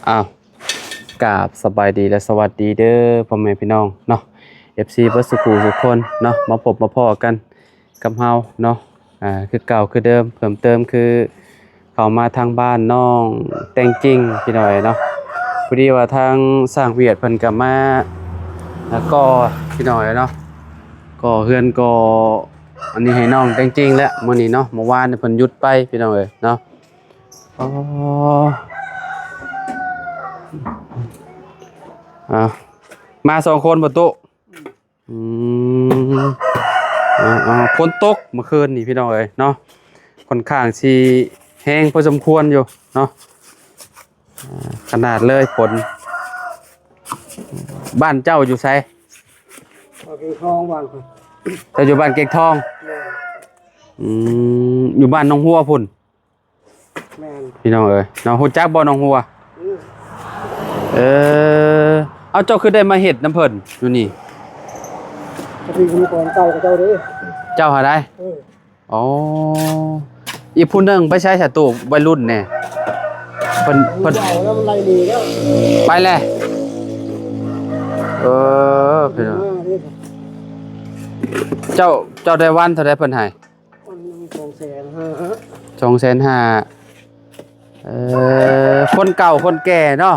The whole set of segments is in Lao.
ອ້າວ ກາບສະບາຍດີ ແລະ ສະຫວັດດີເດີພໍ່ແມ່ພີ່ນ້ອງເນາະ ເອັຟຊີ ເບິດສູ່ຜູ້ສູ່ຄົນເນາະ ມາພົບມາພໍ້ກັນກັບເຮົາເນາະ ອ່າ ຄືເກົ່າຄືເດີມ ເພີ່ມເຕີມຄືເຂົ້າມາທາງບ້ານນ້ອງແຕງຈິງ ພີ່ນ້ອງເອີຍເນາະ ພໍດີວ່າທາງຊ່າງຫວຽດເພິ່ນກໍມາ ອ່າ ກໍ່ ພີ່ນ້ອງເອີຍເນາະ ກໍ່ເຮືອນກໍ່ ອັນນີ້ໃຫ້ນ້ອງແຕງຈິງແຫຼະມື້ນີ້ເນາະ ເມື່ອວານນີ້ເພິ່ນຢຸດໄປ ພີ່ນ້ອງເອີຍເນາະ. ອໍ ອ່າ ມາສອງຄົນບໍ່ຕຸ? ອືມ ອ່າໆ ຝົນຕົກເມື່ອຄືນນີ້ພີ່ນ້ອງເອີຍເນາະ ຂ້ອນຂ້າງຊິແຮງພໍສົມຄວນຢູ່ເນາະ ອ່າ ຂະໜາດເລີຍຝົນ. ບ້ານເຈົ້າຢູ່ໃສ? ເຂົາເປັນຄອງບ້ານຂ້ອຍ ເຈົ້າຢູ່ບ້ານເກັກທອງ? ແມ່ນ. ອືມ ຢູ່ບ້ານໜອງຫົວພຸ້ນ? ແມ່ນ. ພີ່ນ້ອງເອີຍເນາະ ຮູ້ຈັກບໍ່ໜອງຫົວ? ອືມ. ເອີ ເອົາ ເຈົ້າຄືໄດ້ມາເຮັດນຳເພິ່ນຢູ່ນີ້? ກະເປັນຄົນກ່ອນເກົ່າເຂົາເຈົ້າເດ້. ເຈົ້າຫາໄດ? ເອີ. ອໍ ອີກຜູ້ໜຶ່ງໄປໃສສະ ຕູ້ໄວລຸ້ນແດ່? ເພິ່ນ ເພິ່ນ ເອົາແລ້ວ ມັນໄລ່ໜີແລ້ວ ໄປແລ້ວ. ເອີ ພີ່ນ້ອງ ເຈົ້າ ເຈົ້າໄດ້ວັນເທົ່າໃດເພິ່ນໃຫ້? ວັນໜຶ່ງສອງແສນຫ້າ. ສອງແສນຫ້າ. ເອີ ຄົນເກົ່າຄົນແກ່ເນາະ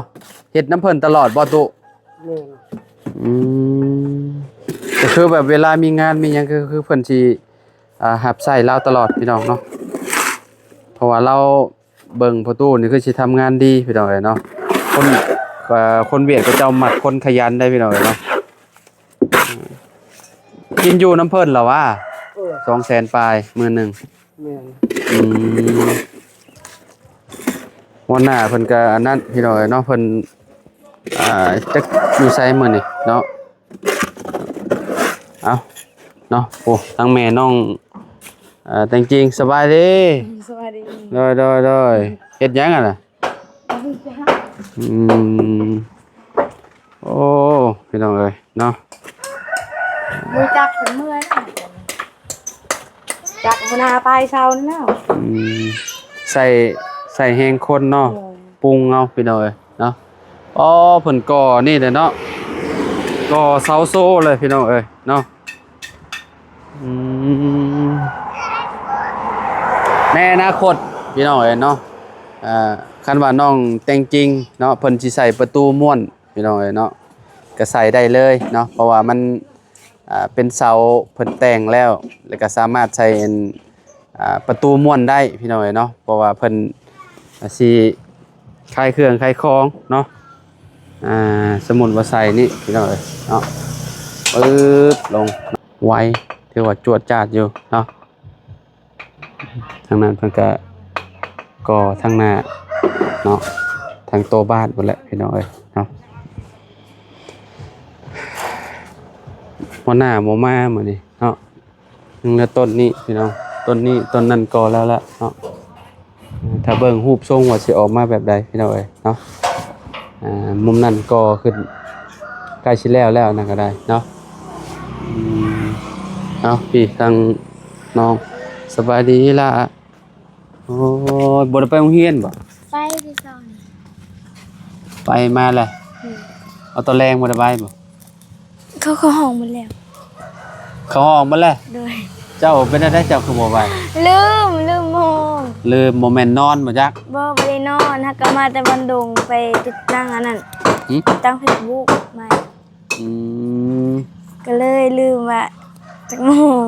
ເຮັດນຳເພິ່ນຕະຫຼອດບໍ່ຕຸ? ແມ່ນ. ອືມ ກໍຄືແບບເວລາມີງານມີຫຍັງ ກໍຄືເພິ່ນຊິ ອ່າ ຮັບໃຊ້ລາວຕະຫຼອດພີ່ນ້ອງເນາະ ເພາະວ່າລາວເບິ່ງພໍ່ຕູ້ນີ້ຄືຊິທຳງານດີພີ່ນ້ອງເອີຍເນາະ ຄົນ ເອີ ຄົນຫວຽດເຂົາເຈົ້າມັກຄົນຂະຫຍັນເດ້ພີ່ນ້ອງເອີຍເນາະ ກິນຢູ່ນຳເພິ່ນລະຫວາ? ເອີ ສອງແສນປາຍມື້ໜຶ່ງ. ແມ່ນ. ອືມ ຫົວໜ້າເພິ່ນກໍອັນນັ້ນພີ່ນ້ອງເອີຍເນາະ ເພິ່ນ ອ່າ ຈັກຢູ່ໃສມື້ນີ້ເນາະ. ເອົາເນາະ ໂອ້ ທາງແມ່ນ້ອງ ເອີ ແຕງຈິງ ສະບາຍດີ. ສະບາຍດີ. ໂດຍ ໂດຍ ໂດຍ. ເຮັດຫຍັງຫັ້ນນະ? ອືມ ໂອ້ ພີ່ນ້ອງເອີຍເນາະ ບໍ່ຈັກເພິ່ນເມື່ອຍ ຈັກຫົວໜ້າປາຍເຊົານີ້ແລ້ວ. ອືມ ໃສ່ ໃສ່ແຮງຄົນເນາະ. ໂດຍ. ປຸງເອົາພີ່ນ້ອງເອີຍເນາະ. ອໍ ເພິ່ນກໍ່ນີ້ແຫຼະເນາະ ກໍ່ເສົາໂຊເລີຍພີ່ນ້ອງເອີຍເນາະ. ອືມ ໃນອະນາຄົດພີ່ນ້ອງເອີຍເນາະ ອ່າ ຄັນວ່ານ້ອງແຕງຈິງເນາະ ເພິ່ນຊິໃສ່ປະຕູມ້ວນພີ່ນ້ອງເອີຍເນາະ ກໍໃສ່ໄດ້ເລີຍເນາະ ເພາະວ່າມັນ ອ່າ ເປັນເສົາເພິ່ນແຕ່ງແລ້ວ ແລ້ວກໍສາມາດໃສ່ອັນ ອ່າ ປະຕູມ້ວນໄດ້ພີ່ນ້ອງເອີຍເນາະ ເພາະວ່າເພິ່ນ ອ່າ ຊິຂາຍເຄື່ອງຂາຍຂອງເນາະ. ອ່າ ສົມມຸດວ່າໃສ່ນີ້ພີ່ນ້ອງເອີຍເນາະ ປຶບລົງ ໄວ ຖືວ່າຈວດຈາດຢູ່ເນາະ. ທາງນັ້ນເພິ່ນກະກໍ່ທາງໜ້າເນາະ ທາງໂຕບ້ານພຸ້ນແຫຼະພີ່ນ້ອງເອີຍເນາະ. ຫົວໜ້າບໍ່ມາມື້ນີ້ເນາະ ຍັງເຫຼືອຕົ້ນນີ້ພີ່ນ້ອງ ຕົ້ນນີ້ ຕົ້ນນັ້ນກໍ່ແລ້ວລະເນາະ. ຖ້າເບິ່ງຮູບຊົງວ່າຊິອອກມາແບບໃດພີ່ນ້ອງເອີຍເນາະ. ອ່າ ມຸມນັ້ນກໍຂຶ້ນ ໃກ້ຊິແລ້ວແລ້ວ ອັນນັ້ນກໍໄດ້ເນາະ. ອືມ ເອົາ ພີ່ ທາງນ້ອງ ສະບາຍດີລະ? ໂອ້ຍ ບໍ່ໄດ້ໄປໂຮງຮຽນບໍ່? ໄປແຕ່ເຊົ້ານີ້ ໄປມາແລ້ວ. ອືມ ເອົາ ຕອນແລງບໍ່ໄດ້ໄປບໍ່? ເຂົາ ເຂົາເຂົ້າຫ້ອງໝົດແລ້ວ. ເຂົ້າຫ້ອງໝົດແລ້ວ? ໂດຍ. ເຈົ້າເປັນແນວໃດ ເຈົ້າຄືບໍ່ໄປ? ລືມ ລືມຫ້ອງ. ລືມ ບໍ່ແມ່ນນອນບໍ່ຈັກ? ບໍ່ ບໍ່ໄດ້ນອນ ຫາກະມາແຕ່ບ້ານດົງ ໄປຕິດຕັ້ງອັນນັ້ນ. ຫື? ຕິດຕັ້ງເຟສບຸກໃໝ່. ອືມ ກະເລີຍລືມວ່າຈັກໂມງ.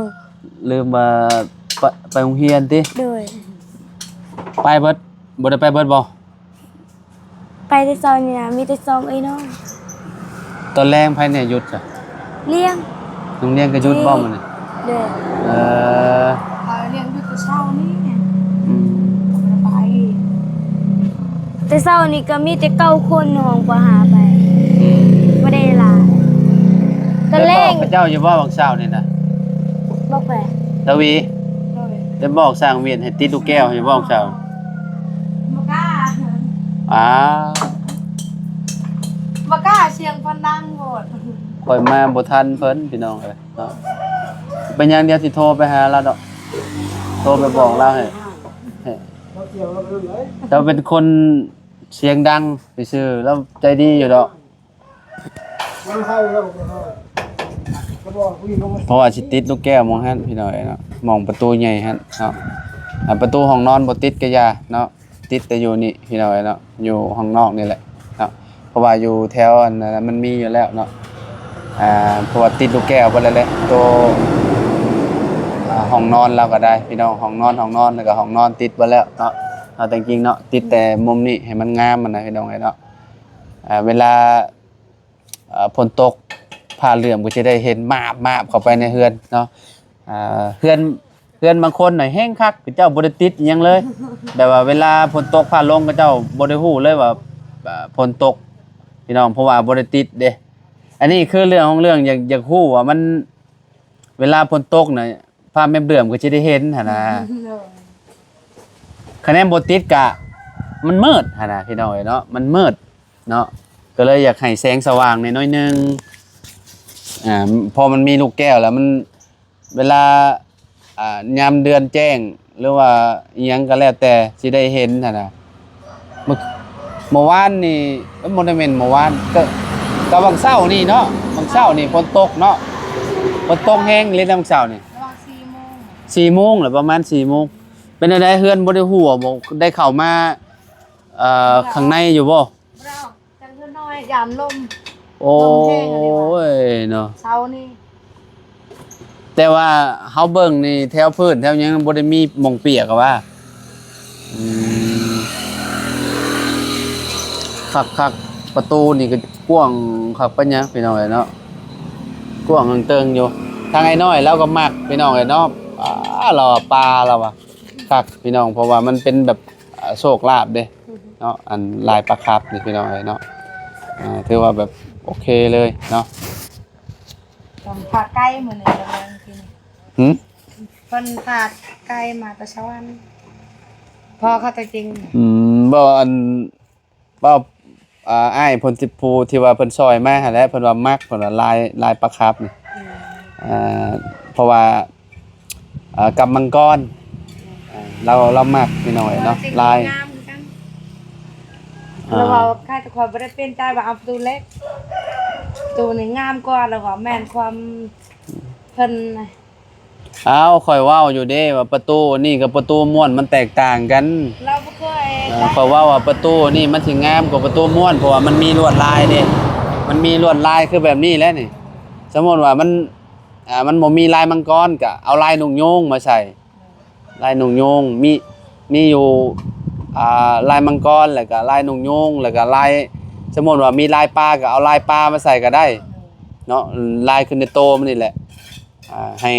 ລືມວ່າໄປ ໄປໂຮງຮຽນຕິ? ໂດຍ. ໄປເບິດ ບໍ່ໄດ້ໄປເບິດບໍ່? ໄປແຕ່ເຊົ້ານີ້ນະ ມີແຕ່ສອງເອື້ອຍນ້ອງ. ຕອນແລງໃຜແນ່ຢຸດຊະ? ລ້ຽງ. ໂຮງຮຽນກໍຢຸດບໍ່ມື້ນີ້? ໂດຍ. ເອີ ເອີ ລ້ຽງຢຸດແຕ່ເຊົ້ານີ້. ອືມ ບໍ່ໄດ້ໄປ. ແຕ່ເຊົ້ານີ້ກໍມີແຕ່ເກົ້າຄົນໃນຫ້ອງ ປ.ຫ້າ ໄປ. ອືມ ບໍ່ໄດ້ຫຼາຍ. ຕອນແລງ ໄດ້ບອກເຂົາເຈົ້າຢູ່ບໍ່ ຫວ່າງເຊົ້ານີ້ນະ? ບອກໃຜ? ທະວີ. ໂດຍ. ໄດ້ບອກຊ່າງວຽນໃຫ້ຕິດລູກແກ້ວຢູ່ບໍ່ ຫວ່າງເຊົ້າ? ບໍ່ກ້າ. ອ້າວ ບໍ່ກ້າ ສຽງເພິ່ນດັງໂພດ. ຂ້ອຍມາບໍ່ທັນເພິ່ນ ພີ່ນ້ອງເອີຍເນາະ. ເປັນຫຍັງ ດຽວຊິໂທໄປຫາລາວດອກ ໂທໄປບອກລາວໃຫ້ ໃຫ້ ເຈົ້າເປັນຄົນ ສຽງດັງຊື່ໆ ລາວໃຈດີຢູ່ດອກ. ມັນເຮົາແລ້ວກໍເຮົາ ກໍບອກຜູ້ຍິງວ່າ ເພາະວ່າຊິຕິດລູກແກ້ວໝ່ອງຫັ້ນພີ່ນ້ອງເອີຍເນາະ ໝ່ອງປະຕູໃຫຍ່ຫັ້ນເນາະ. ອ່າ ປະຕູຫ້ອງນອນບໍ່ຕິດກະຢ່າເນາະ ຕິດແຕ່ຢູ່ນີ້ພີ່ນ້ອງເອີຍເນາະ ຢູ່ຫ້ອງນອກນີ້ແຫຼະເນາະ. ເພາະວ່າຢູ່ແຖວອັນນັ້ນມັນມີຢູ່ແລ້ວເນາະ ອ່າ ເພາະວ່າຕິດລູກແກ້ວເບິດແລ້ວແຫຼະ ໂຕ ອ່າ ຫ້ອງນອນລາວກໍໄດ້ພີ່ນ້ອງ ຫ້ອງນອນ ຫ້ອງນອນ ແລ້ວກໍຫ້ອງນອນຕິດເບິດແລ້ວເນາະ. ເອົາແຕ່ຈິງເນາະ ຕິດແຕ່ມຸມນີ້ໃຫ້ມັນງາມຫັ້ນນະພີ່ນ້ອງເອີຍເນາະ. ອ່າ ເວລາ ເອີ ຝົນຕົກ ຜ້າເຫຼື້ອມກໍຈະໄດ້ເຫັນມາບໆ ເຂົ້າໄປໃນເຮືອນເນາະ. ອ່າ ເຮືອນ ເຮືອນບາງຄົນນະແຮງຄັກ ເຂົາເຈົ້າບໍ່ໄດ້ຕິດອີ່ຫຍັງເລີຍ ແບບວ່າເວລາຝົນຕົກຟ້າລົງ ເຂົາເຈົ້າບໍ່ໄດ້ຮູ້ເລີຍວ່າ ເອີ ຝົນຕົກພີ່ນ້ອງ ເພາະວ່າບໍ່ໄດ້ຕິດເດ້. ອັນນີ້ຄືເລື່ອງຂອງເລື່ອງ ຢາກ ຢາກຮູ້ວ່າມັນ ເວລາຝົນຕົກນະ ຜ້າແມບເຫຼື້ອມກໍຈະໄດ້ເຫັນຫັ້ນນະ. ໂດຍ ຄະແນນບໍ່ຕິດກະ ມັນມືດຫັ້ນນະພີ່ນ້ອງເອີຍເນາະ ມັນມືດເນາະ ກໍເລີຍຢາກໃຫ້ແສງສະຫວ່າງແດ່ໜ້ອຍໜຶ່ງ. ອ່າ ພໍມັນມີລູກແກ້ວແລ້ວມັນ ເວລາ ອ່າ ຍາມເດືອນແຈ້ງ ຫຼືວ່າອີ່ຫຍັງກໍແລ້ວແຕ່ຊິໄດ້ເຫັນຫັ້ນນະ. ເມື່ອ ເມື່ອວານນີ້ ເອີ ບໍ່ໄດ້ແມ່ນເມື່ອວານ ກໍ ກໍຫວ່າງເຊົ້ານີ້ເນາະ ຫວ່າງເຊົ້ານີ້ຝົນຕົກເນາະ ຝົນຕົກແຮງເລີຍນະຫວ່າງເຊົ້ານີ້ ປະມານສີ່ໂມງ ສີ່ໂມງແຫຼະ ປະມານສີ່ໂມງ. ເປັນແນວໃດ ເຮືອນບໍ່ໄດ້ຮົ່ວບໍ່ ໄດ້ເຂົ້າມາ ເອີ ຂ້າງໃນຢູ່ບໍ່? ບໍ່ໄດ້ອອກ ຈັກເທື່ອໜ້ອຍ ຢ້ານລົມ ໂອ້ຍ ລົມແຮງອີ່ຫຼີຫວາ ເນາະ ເຊົ້ານີ້. ແຕ່ວ່າເຮົາເບິ່ງນີ້ ແຖວພື້ນແຖວຫຍັງບໍ່ໄດ້ມີໝ່ອງປຽກຫວາ. ອືມ ຄັກໆ ປະຕູນີ້ກໍກວ້າງຄັກປານຫຍັງພີ່ນ້ອງເອີຍເນາະ ກວ້າງເຕີງຢູ່. ທາງອ້າຍນ້ອຍລາວກໍມັກພີ່ນ້ອງເອີຍເນາະ ປາ ລາວວ່າ ປາ ລາວວ່າ ຄັກພີ່ນ້ອງ ເພາະວ່າມັນເປັນແບບ ອ່າ ໂຊກລາບເດ້ເນາະ ອັນລາຍປາຄາບນີ້ພີ່ນ້ອງເອີຍເນາະ. ອ່າ ຖືວ່າແບບໂອເຄເລີຍເນາະ. ເພິ່ນພາໄກ່ມື້ນີ້ ຫຶ? ເພິ່ນພາໄກ່ມາແຕ່ສະຫວັນ ພໍ່ເຂົາຕົວຈິງ. ອືມ ບໍ່ ອັນ ເວົ້າ ອ່າ ອ້າຍເພິ່ນ ຜູ້ທີ່ວ່າເພິ່ນຊ່ອຍມາຫັ້ນແຫຼະ ເພິ່ນວ່າມັກ ເພິ່ນວ່າລາຍ ລາຍປາຄາບນີ້. ອືມ ອ່າ ເພາະວ່າ ອ່າ ກັບມັງກອນ ອ່າ ລາວ ລາວມັກພີ່ນ້ອງເອີຍເນາະ ລາຍງາມຄືກັນ. ອ່າ ລາວເວົ້າ ຂ້າແຕ່ຂ້ອຍບໍ່ໄດ້ເປັນໃຈວ່າເອົາປະຕູເຫຼັກ ປະຕູນີ້ງາມກວ່າ ລາວວ່າແມ່ນຄວາມເພິ່ນນະ. ອ້າວ ຂ້ອຍເວົ້າຢູ່ເດ້ວ່າປະຕູນີ້ກັບປະຕູມ້ວນມັນແຕກຕ່າງກັນ. ລາວບໍ່ເຄີຍ ເອີ ໄດ້ ຂ້ອຍເວົ້າວ່າປະຕູນີ້ມັນຊິງາມກວ່າປະຕູມ້ວນ ເພາະວ່າມັນມີລວດລາຍເດ້ ມັນມີລວດລາຍຄືແບບນີ້ແຫຼະນີ້. ສົມມຸດວ່າມັນ ອ່າ ມັນບໍ່ມີລາຍມັງກອນ ກະເອົາລາຍນົກຍູງມາໃສ່ ລາຍນົກຍູງ ມີ ມີຢູ່ ອ່າ ລາຍມັງກອນ ແລ້ວກະລາຍນົກຍູງ ແລ້ວກະລາຍ ສົມມຸດວ່າມີລາຍປາ ກະເອົາລາຍປາມາໃສ່ກະໄດ້ເນາະ ລາຍຂຶ້ນໃນໂຕມັນນີ້ແຫຼະ. ອ່າ ໃຫ້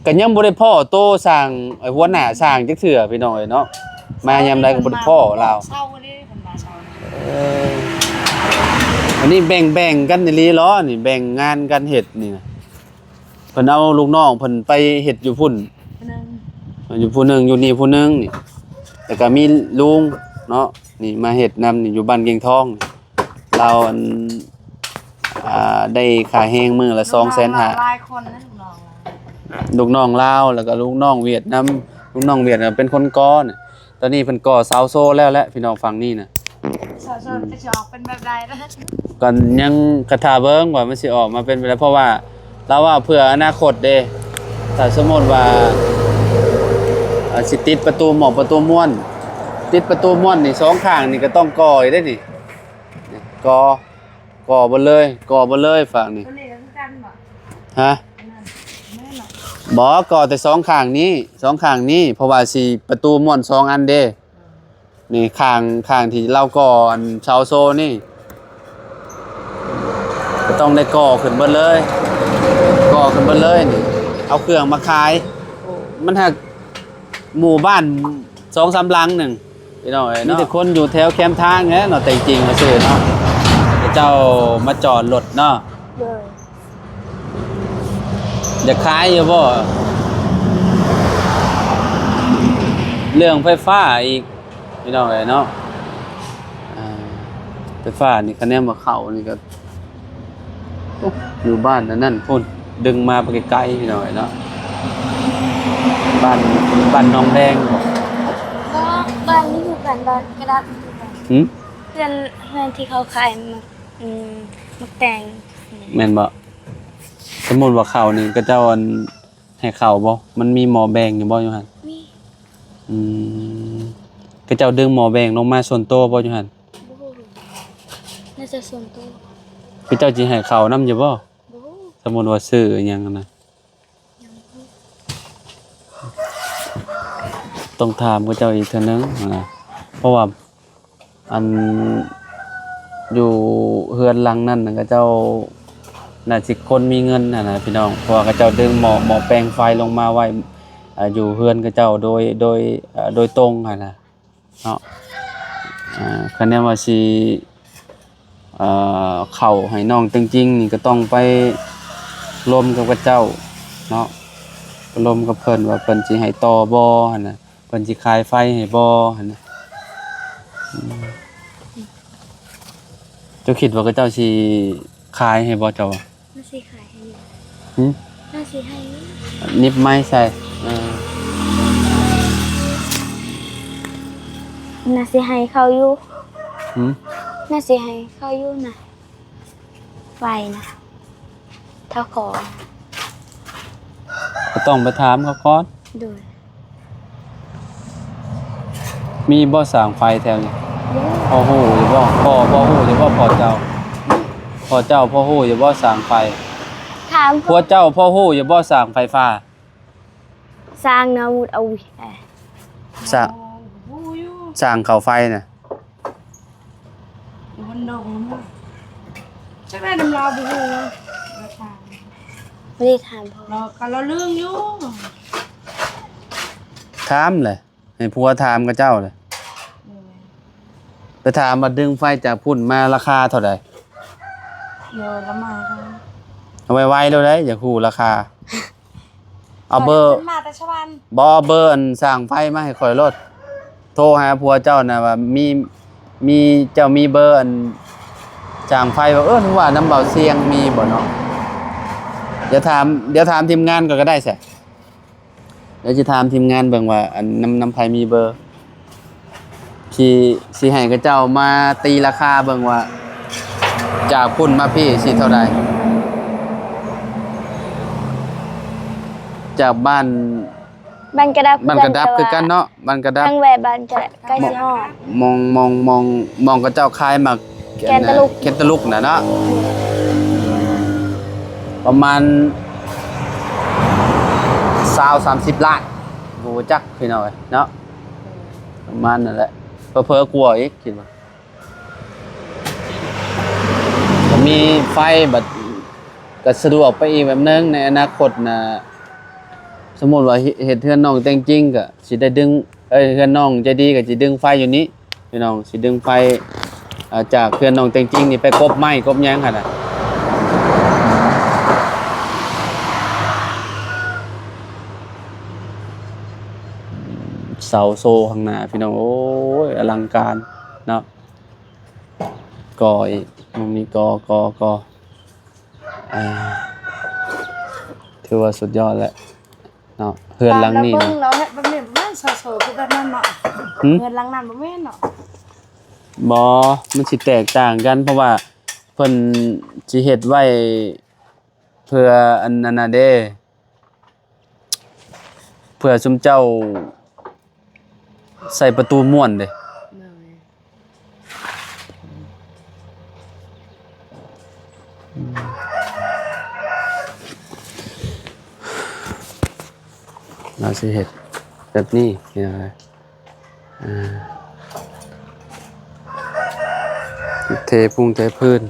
ກໍຍັງບໍ່ໄດ້ພໍ້ໂຕຊ່າງ ເອີ ຫົວໜ້າຊ່າງຈັກເທື່ອພີ່ນ້ອງເອີຍເນາະ ມາຍາມໃດກໍບໍ່ໄດ້ພໍ້ລາວ. ເຊົາເດ້ ເພິ່ນມາເຊົາ. ເອີ ອັນນີ້ແບ່ງໆກັນອີ່ຫຼີເນາະ ນີ້ແບ່ງງານກັນເຮັດນີ້ນະ. ເພິ່ນເອົາລູກນ້ອງເພິ່ນໄປເຮັດຢູ່ພຸ້ນ ຜູ້ໜຶ່ງ ຢູ່ຜູ້ໜຶ່ງ ຢູ່ນີ້ຜູ້ໜຶ່ງນີ້ ແລ້ວກໍມີລຸງເນາະ ນີ້ມາເຮັດນຳ ນີ້ຢູ່ບ້ານກຽງທອງ ລາວ ອັນ ອ່າ ໄດ້ຄ່າແຮງມື້ລະສອງແສນຫ້າ. ຫຼາຍຄົນນະ ລູກນ້ອງລາວ ລູກນ້ອງລາວ ແລ້ວກໍລູກນ້ອງຫວຽດນຳ ລູກນ້ອງຫວຽດນຳເປັນຄົນກໍ່ນະ. ຕອນນີ້ເພິ່ນກໍ່ເສົາໂຊແລ້ວແຫຼະ ພີ່ນ້ອງຝັ່ງນີ້ນະ. ເສົາໂຊຈະຊິອອກເປັນແບບໃດລະ? ກໍຍັງ ກໍຖ້າເບິ່ງວ່າມັນຊິອອກມາເປັນແບບໃດ ເພາະວ່າລາວວ່າເພື່ອອະນາຄົດເດ້. ຖ້າສົມມຸດວ່າ ເອີ ຊິຕິດປະຕູໝ່ອງປະຕູມ້ວນ ຕິດປະຕູມ້ວນນີ້ ສອງຂ້າງນີ້ກໍຕ້ອງກໍ່ອີກເດ້ນີ້ ກໍ່ ກໍ່ເບິດເລີຍ ກໍ່ເບິດເລີຍຝັ່ງນີ້. ໂຕນີ້ກໍຄືກັນບໍ່? ຮະ? ອັນນັ້ນ ແມ່ນບໍ່? ບໍ່ ກໍ່ແຕ່ສອງຂ້າງນີ້ ສອງຂ້າງນີ້ ເພາະວ່າຊິປະຕູມ້ວນສອງອັນເດ້. ນີ້ຂ້າງ ຂ້າງທີ່ລາວກໍ່ອັນເສົາໂຊນີ້ ກໍຕ້ອງໄດ້ກໍ່ຂຶ້ນເບິດເລີຍ ກໍ່ຂຶ້ນເບິດເລີຍນີ້ ເອົາເຄື່ອງມາຂາຍ. ມັນຫາກໝູ່ບ້ານສອງສາມຫຼັງໜຶ່ງ ພີ່ນ້ອງເອີຍເນາະ ມີແຕ່ຄົນຢູ່ແຖວແຄມທາງແຫຼະເນາະ ແຕ່ຈິງໆ ວ່າຊື່ເນາະ ເຂົາເຈົ້າມາຈອດລົດເນາະ. ໂດຍ ຢາກຂາຍຢູ່ບໍ່? ເລື່ອງໄຟຟ້າອີກ ພີ່ນ້ອງເອີຍເນາະ ອ່າ ໄຟຟ້ານີ້ ຄະແນນວ່າເຂົ້ານີ້ກໍ ໂອ້ ຢູ່ບ້ານອັນນັ້ນພຸ້ນ ດຶງມາໄປໄກໆ ພີ່ນ້ອງເອີຍເນາະ ບ້ານ ບ້ານໜອງແດງບໍ? ບໍ່ ບ້ານນີ້ຄືກັນ ບ້ານກະດາດ. ຫືມ? ເຮືອນ ເຮືອນທີ່ເຂົາຂາຍໝາກ ອືມ ໝາກແຕງ. ແມ່ນບໍ່? ສົມມຸດວ່າເຂົ້ານີ້ ເຂົາເຈົ້າ ອັນ ໃຫ້ເຂົ້າບໍ່? ມັນມີໝໍ້ແບ່ງຢູ່ບໍ່ຢູ່ຫັ້ນ? ມີ. ອືມ ເຂົາເຈົ້າດຶງໝໍ້ແບ່ງລົງມາສ່ວນໂຕບໍ່ຢູ່ຫັ້ນ? ບໍ່. ໜ້າຈະສ່ວນໂຕ. ເຂົາເຈົ້າຊິໃຫ້ເຂົ້ານຳຢູ່ບໍ່? ບໍ່. ສົມມຸດວ່າຊື້ອີ່ຫຍັງຫັ້ນນະ? ຍັງບໍ່. ຕ້ອງຖາມເຂົາເຈົ້າອີກເທື່ອໜຶ່ງນະ ເພາະວ່າ ອັນ ຢູ່ເຮືອນຫຼັງນັ້ນນະ ເຂົາເຈົ້າໜ້າຊິຄົນມີເງິນຫັ້ນນະພີ່ນ້ອງ ເພາະວ່າເຂົາເຈົ້າດຶງໝໍ້ ໝໍ້ແປງໄຟລົງມາໄວ້ ອາ ຢູ່ເຮືອນເຂົາເຈົ້າໂດຍ ໂດຍ ເອີ ໂດຍຕົງຫັ້ນນະເນາະ. ອາ ຄັນແນວວ່າຊິ ເອີ ເຂົ້າໃຫ້ນ້ອງແຕງຈິງນີ້ ກໍຕ້ອງໄປລົມກັບເຂົາເຈົ້າເນາະ ໄປລົມກັບເພິ່ນວ່າເພິ່ນຊິໃຫ້ຕໍ່ບໍ່ຫັ້ນນະ. ເພິ່ນຊິຂາຍໄຟໃຫ້ບໍ່ຫັ້ນນະ? ອືມ ເຈົ້າຄິດວ່າເຂົາເຈົ້າຊິຂາຍໃຫ້ບໍ່ເຈົ້າວ່າ? ໜ້າຊິຂາຍໃຫ້ຢູ່. ຫືມ? ໜ້າຊິໃຫ້ຢູ່. ໜິບໄມໃສ່. ເອີ ໜ້າຊິໃຫ້ເຂົາຢູ່. ຫືມ? ໜ້າຊິໃຫ້ເຂົາຢູ່ນະ. ໄຟນະ ເຂົາຂໍ ກໍຕ້ອງໄປຖາມເຂົາກ່ອນ. ໂດຍ. ມີບໍ່ຊ່າງໄຟແຖວນີ້? ມີ. ພໍຮູ້ຢູ່ບໍ່? ພໍ່ ພໍຮູ້ຢູ່ບໍ່? ພໍ່ເຈົ້າ ພໍ່ເຈົ້າພໍຮູ້ຢູ່ບໍ່ຊ່າງໄຟ? ຖາມ ຜົວເຈົ້າພໍຮູ້ຢູ່ບໍ່ຊ່າງໄຟຟ້າ? ຊ່າງນະວຸດ ເອົາ ຊ່າງ ຊ່າງເຂົ້າໄຟນະ. ຢູ່ບ້ານດອກນຳລາວ ຈັກໄດ້ນຳລາວບໍ່ຮູ້ເນາະ. ບໍ່ໄດ້ຖາມ ບໍ່ໄດ້ຖາມພໍ່ ລາວກະລະລຶງຢູ່. ຖາມແຫຼະ ໃຫ້ຜົວຖາມເຂົາເຈົ້າແຫຼະ. ໂດຍ. ໄປຖາມວ່າດຶງໄຟຈາກພຸ້ນມາລາຄາເທົ່າໃດ? ໂດຍ ລະມາ ເອົາໄວໆໂລດເດີ ຢາກຮູ້ລາຄາ. ເອົາເບີ ມາແຕ່ສະຫວັນ. ບໍ່ ເອົາເບີອັນຊ່າງໄຟມາໃຫ້ຂ້ອຍໂລດ. ໂທຫາຜົວເຈົ້ານະວ່າມີ ມີ ເຈົ້າມີເບີອັນຊ່າງໄຟບໍ່? ເອີ ຖືວ່ານຳເບົາຊຽງມີບໍ່ເນາະ? ດຽວຖາມ ດຽວຖາມທີມງານກ່ອນກໍໄດ້ຊະ. ດຽວຊິຖາມທີມງານເບິ່ງວ່າ ອັນ ນຳ ນຳໃຜມີເບີ. ຊິ ຊິໃຫ້ເຂົາເຈົ້າມາຕີລາຄາເບິ່ງວ່າ ຈາກພຸ້ນມາພີ້ຊິເທົ່າໃດ? ຈາກບ້ານ ບ້ານກະດັບ ບ້ານກະດັບຄືກັນເນາະ ບ້ານກະດັບ ທາງແວ່ບ້ານກະດັບ ໃກ້ຊິຮອດ ມອງ ມອງ ມອງ ມອງເຂົາເຈົ້າຂາຍໝາກ ແຄນຕາລູກ ແຄນຕາລູກນະເນາະ. ປະມານຊາວ ສາມສິບລ້ານ ບໍ່ຮູ້ຈັກພີ່ນ້ອງເອີຍເນາະ. ປະມານນັ້ນແຫຼະ ເຜີໆກວ່າອີກ ຄິດວ່າ ມີໄຟບັດກໍສະດວກໄປອີກແບບໜຶ່ງໃນອະນາຄົດນະ. ສົມມຸດວ່າເຮັດເຮືອນນ້ອງແຕງຈິງກໍຊິໄດ້ດຶງ ເອີຍ ເຮືອນນ້ອງໃຈດີກໍຊິດຶງໄຟຢູ່ນີ້ພີ່ນ້ອງ ຊິດຶງໄຟ ເອີ ຈາກເຮືອນນ້ອງແຕງຈິງນີ້ໄປກົບໄມ້ກົບຫຍັງຫັ້ນນະ. ເສົາໂຊຂ້າງໜ້າພີ່ນ້ອງ ໂອ້ຍ ອະລັງການເນາະ. ກໍອີກ ມັນມີກໍ ກໍ ກໍ ອ່າ ຖືວ່າສຸດຍອດແຫຼະເນາະ ເຮືອນຫຼັງນີ້ນະ. ເບິ່ງເນາະ ເຮັດແບບນີ້ບໍ່ແມ່ນໂຊໆຄືແບບນັ້ນເນາະ. ຫືມ? ເຮືອນຫຼັງນັ້ນບໍ່ແມ່ນເນາະ. ບໍ່ ມັນຊິແຕກຕ່າງກັນ ເພາະວ່າເພິ່ນຊິເຮັດໄວ້ເພື່ອອັນນັ້ນນະເດ້ ເພື່ອຊຸມເຈົ້າໃສ່ປະຕູມ້ວນເດ້. ໂດຍ. ອືມ ລາວຊິເຮັດແບບນີ້ພີ່ນ້ອງເອີຍ. ອ່າ ເທພຸ້ງເທພື້ນ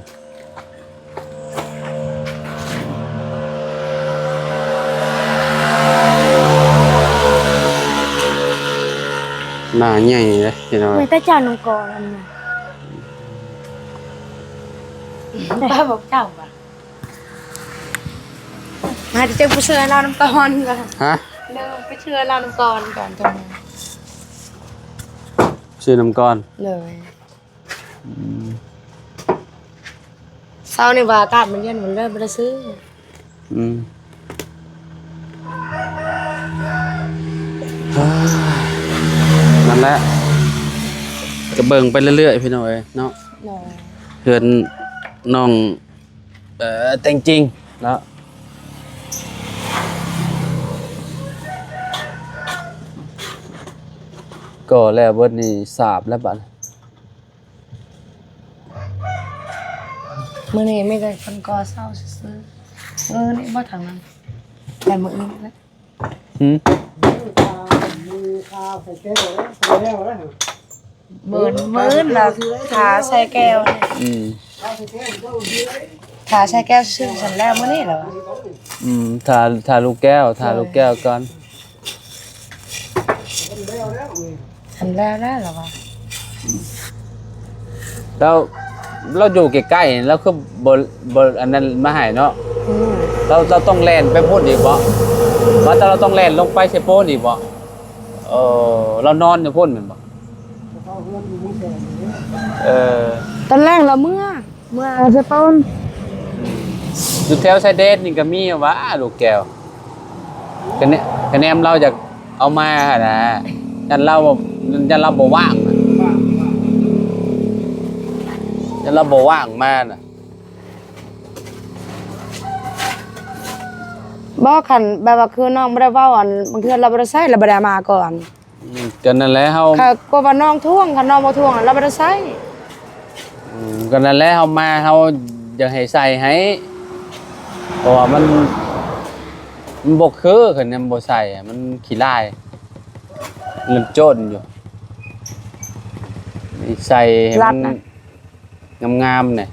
ໜ້າໃຫຍ່ເດ້ພີ່ນ້ອງ. ມີແຕ່ເຈົ້ານຳກ່ອນ ປ້າບອກເຈົ້າວ່າ ມາຈະເຈີໄປເຊື່ອລາວນຳກ່ອນ. ຮະ? ເດີ ໄປເຊື່ອລາວນຳກ່ອນ ກ່ອນຈະມາ ຊື້ນຳກ່ອນ. ເລີຍ. ອືມ ເຊົ້ານີ້ວ່າອາກາດມັນເຢັນ ມັນເລີຍບໍ່ໄດ້ຊື້. ອືມ ນັ້ນແຫຼະ ກໍເບິ່ງໄປເລື້ອຍໆ ພີ່ນ້ອງເອີຍເນາະ. ໂດຍ. ເຮືອນນ້ອງ ເອີ ແຕງຈິງເນາະ ກໍແລ້ວເບິດນີ້ ສາບແລ້ວບັດ. ມື້ນີ້ມີແຕ່ຄົນກໍ່ເຊົາຊື່ໆ. ມື້ນີ້ບໍ່ທາງນັ້ນ ແຕ່ມື້ອື່ນແຫຼະ. ຫືມ? ມື້ອື່ນ ມື້ອື່ນລະ ຖ້າໃສ່ແກ້ວນີ້. ອືມ. ຖ້າໃສ່ແກ້ວຊື່ໆ ຊັ້ນແລ້ວມື້ນີ້ລະ. ອືມ. ຖ້າ ຖ້າລູກແກ້ວ ຖ້າລູກແກ້ວກ່ອນ. ໂດຍ. ຄັນແລ້ວແລ້ວລະວ່າ ແລ້ວ ລາວຢູ່ໃກ້ໆ ລາວຄືບໍ່ ບໍ່ອັນນັ້ນມາໃຫ້ເນາະ. ອືມ. ລາວ ລາວຕ້ອງແລ່ນໄປພຸ້ນອີກບໍ? ວ່າແຕ່ລາວຕ້ອງແລ່ນລົງໄປເຊໂປນອີກບໍ? ເອີ ລາວນອນຢູ່ພຸ້ນແມ່ນບໍ? ເອີ. ຕອນແລງລາວເມືອ ເມືອເຊໂປນ. ອືມ. ຢູ່ແຖວຊາຍແດນນີ້ກໍມີຫວາ ລູກແກ້ວ? ກະແນ ກະແນມລາວຢາກເອົາມາຫັ້ນນະ ຢ້ານລາວ ຢ້ານລາວບໍ່ວ່າງນະ ຢ້ານລາວບໍ່ວ່າງມານະ. ບໍ່ ຄັນແບບວ່າຄືນ້ອງບໍ່ໄດ້ເວົ້າ ອັນ ບາງເທື່ອລາວບໍ່ໄດ້ໃຊ້ ລາວບໍ່ໄດ້ເອົາມາກ່ອນ. ອືມ. ກໍນັ້ນແຫຼະ ເຮົາ ກະ ກະວ່ານ້ອງທວງ ຄັນນ້ອງບໍ່ທວງລາວບໍ່ໄດ້ໃຊ້. ອືມ. ກໍນັ້ນແຫຼະ ເຮົາມາ ເຮົາຢາກໃຫ້ໃສ່ໃຫ້ ເພາະວ່າມັນ ມັນບໍ່ຄື ຄັນຍັງບໍ່ໃສ່ ມັນຂີ້ລ້າຍ ມັນຈົນຢູ່ ໃສ່ໃຫ້ມັນ ງາມໆ ແດ່.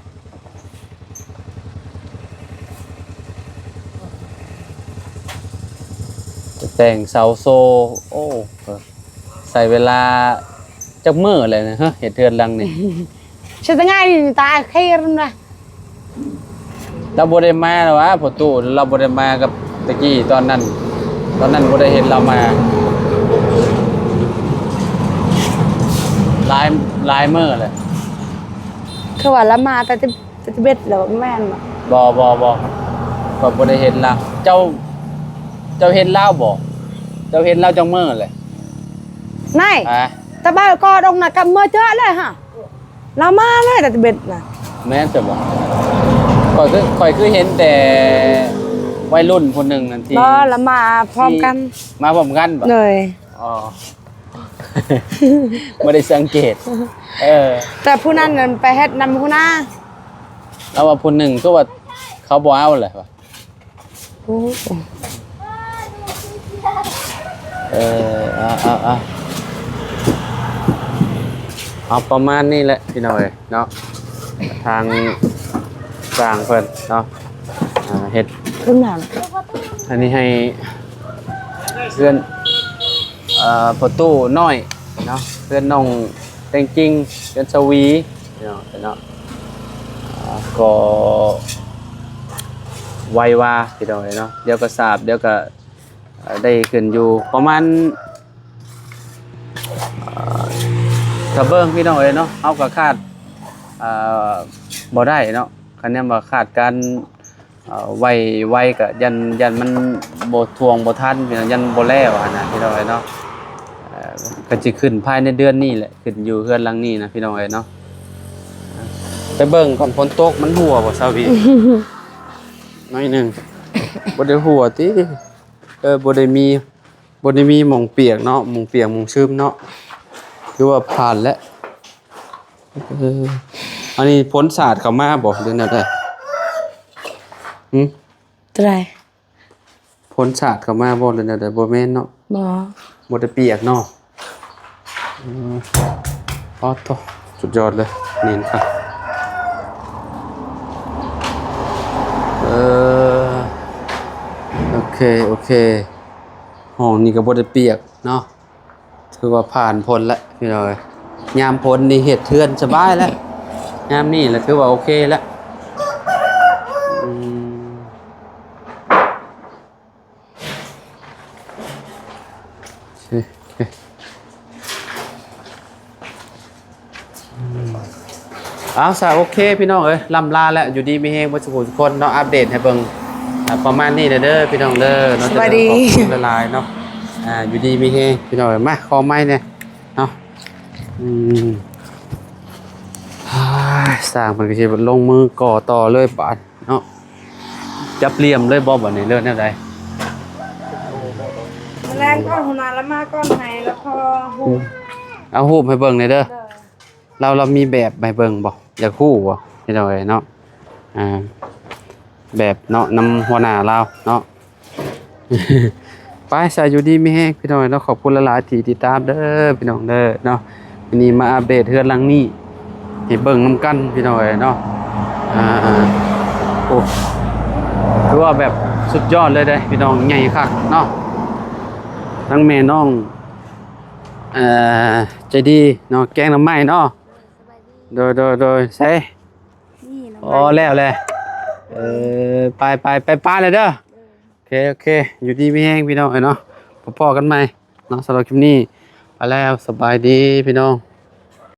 ຈະແຕ່ງເສົາໂຊ ໂອ້ ໃຊ້ເວລາຈັກມື້ແລ້ວນະ ເຮັດເຮືອນຫຼັງນີ້? ເຮັດແຕ່ງ່າຍນີ້ ຕາຍເຄນນະ. ລາວບໍ່ໄດ້ມາແລ້ວຫວາ ພໍ່ຕູ້ ລາວບໍ່ໄດ້ມາກັບຕະກີ້ຕອນນັ້ນ ຕອນນັ້ນບໍ່ໄດ້ເຫັນລາວມາ ຫຼາຍ ຫຼາຍມື້ແລ້ວ. ຄືວ່າລາວມາແຕ່ ແຕ່ສິບເອັດແລ້ວ ແມ່ນບໍ່? ບໍ່ ບໍ່ ບໍ່ ຂ້ອຍບໍ່ໄດ້ເຫັນລາວ. ເຈົ້າ ເຈົ້າເຫັນລາວບໍ່? ເຈົ້າເຫັນລາວຈັກມື້ແລ້ວ? ນາຍ ຮະ? ຕະບາຍກໍດົງນະ ກັບເມືອເຈາະເລີຍຫະ. ລາວມາເລີຍແຕ່ເບັດນະ. ແມ່ນຊະບໍ່? ຂ້ອຍຄື ຂ້ອຍຄືເຫັນແຕ່ໄວລຸ້ນຜູ້ໜຶ່ງນັ້ນທີ່ ບໍ່ ລາວມາພ້ອມກັນ. ທີ່ມາພ້ອມກັນບໍ່? ໂດຍ. ອໍ ບໍ່ໄດ້ສັງເກດ. ເອີ ແຕ່ຜູ້ນັ້ນນັ້ນໄປເຮັດນຳຫົວໜ້າ. ລາວວ່າຜູ້ໜຶ່ງ ຄືວ່າເຂົາບໍ່ເອົາແຫຼະວ່າ. ໂອ້ ເອີ ເອົາ ເອົາ ເອົາ ເອົາປະມານນີ້ແຫຼະພີ່ນ້ອງເອີຍເນາະ. ທາງຊ່າງເພິ່ນເນາະ ອ່າ ເຮັດ ຂຶ້ນມາ ອັນນີ້ໃຫ້ເຮືອນ ເອີ ພໍ່ຕູ້ນ້ອຍເນາະ ເຮືອນນ້ອງແຕງຈິງ ເຮືອນສະຫວີເນາະ ເນາະ. ອ່າ ກໍໄວວາພີ່ນ້ອງເອີຍເນາະ ດຽວກໍສາບ ດຽວກໍ ເອີ ໄດ້ຂຶ້ນຢູ່ປະມານ ເອີ ຖ້າເບິ່ງພີ່ນ້ອງເອີຍເນາະ ເຮົາກໍຄາດ ເອີ ບໍ່ໄດ້ເນາະ ຄັນແນມວ່າຄາດການ ເອີ ໄວ ໄວກໍຢ້ານ ຢ້ານມັນບໍ່ທ່ວງບໍ່ທັນ ຢ້ານບໍ່ແລ້ວຫັ້ນນະພີ່ນ້ອງເອີຍເນາະ. ເອີ ກໍຊິຂຶ້ນພາຍໃນເດືອນນີ້ແຫຼະ ຂຶ້ນຢູ່ເຮືອນຫຼັງນີ້ນະພີ່ນ້ອງເອີຍເນາະ. ໄປເບິ່ງກ່ອນ ຝົນຕົກມັນຮົ່ວບໍ່ ສາວວີ? ໜ້ອຍໜຶ່ງ ບໍ່ໄດ້ຮົ່ວຕິ? ເອີ ບໍ່ໄດ້ມີ ບໍ່ໄດ້ມີໝ່ອງປຽກເນາະ ໝ່ອງປຽກໝ່ອງຊຶມເນາະ ຖືວ່າຜ່ານແລ້ວ. ເອີ ອັນນີ້ຝົນສາດເຂົ້າມາບໍ່ ຫຼືແນວໃດ? ຫືມ? ຕົວໃດ? ຝົນສາດເຂົ້າມາບໍ່ ຫຼືແນວໃດ? ບໍ່ແມ່ນເນາະ. ບໍ່ ບໍ່ໄດ້ປຽກເນາະ. ອືມ ອໍ ໂທ້ ສຸດຍອດເລີຍ ແໜ້ນຄັກ. ເອີ ໂອເຄ ໂອເຄ ຫ້ອງນີ້ກໍບໍ່ໄດ້ປຽກເນາະ ຖືວ່າຜ່ານພົ້ນແລ້ວພີ່ນ້ອງເອີຍ. ຍາມຝົນນີ້ເຮັດເຮືອນສະບາຍແລ້ວ ຍາມນີ້ລະຖືວ່າໂອເຄແລ້ວ. ອືມ ໂອເຄ ໂອເຄ ອືມ ເອົາຊະ ໂອເຄພີ່ນ້ອງເອີຍ ລ່ຳລາແລ້ວ ຢູ່ດີມີແຮງເບິດສູ່ຜູ້ທຸກຄົນເນາະ ອັບເດດໃຫ້ເບິ່ງ ອ່າ ປະມານນີ້ແຫຼະເດີພີ່ນ້ອງເດີເນາະ. ສະບາຍດີ ຂອບຄຸນຫຼາຍໆເນາະ ອ່າ ຢູ່ດີມີແຮງພີ່ນ້ອງເອີຍ. ມາ ຂໍໄມ້ແດ່ເນາະ ອືມ. ຊ່າງເພິ່ນກໍຊິລົງມືກໍ່ຕໍ່ເລີຍບາດເນາະ. ຈັບຫຼ່ຽມເລີຍບໍ່ບາດນີ້ ຫຼືແນວໃດ? ມື້ແລງກ່ອນ ຫົວໜ້າລາວມາກ່ອນໃຫ້ລາວພໍຮູບ ອືມ ເອົາຮູບໃຫ້ເບິ່ງແດ່ເດີ. ໂດຍ ລາວ ລາວມີແບບໃຫ້ເບິ່ງບໍ່? ຢາກຮູ້ບໍ່ ພີ່ນ້ອງເອີຍເນາະ? ອ່າ ແບບເນາະ ນຳຫົວໜ້າລາວເນາະ. ໄປ ສາ ຢູ່ດີມີແຮງ ພີ່ນ້ອງເອີຍເນາະ. ຂອບຄຸນຫຼາຍໆທີ່ຕິດຕາມເດີ ພີ່ນ້ອງເດີເນາະ. ມື້ນີ້ມາອັບເດດເຮືອນຫຼັງນີ້ໃຫ້ເບິ່ງນຳກັນ ພີ່ນ້ອງເອີຍເນາະ. ອ່າ ໂອ້ ຖືວ່າແບບສຸດຍອດເລີຍເດ້ ພີ່ນ້ອງ ໃຫຍ່ຄັກເນາະ. ທັງແມ່ນ້ອງ ເອີ ໃຈດີເນາະ ແກງໜໍ່ໄມ້ເນາະ. ໂດຍ ໂດຍ ໂດຍ ໃສ? ນີ້ ອໍ ແລ້ວແຫຼະ. ເອີ ໄປ ໄປ ໄປປາແລ້ວເດີ. ໂອເຄ ໂອເຄ ຢູ່ດີມີແຮງ ພີ່ນ້ອງເອີຍເນາະ. ພໍ້ກັນໃໝ່ເນາະ ສຳລັບຄລິບນີ້ ໄປແລ້ວ ສະບາຍດີ ພີ່ນ້ອງ.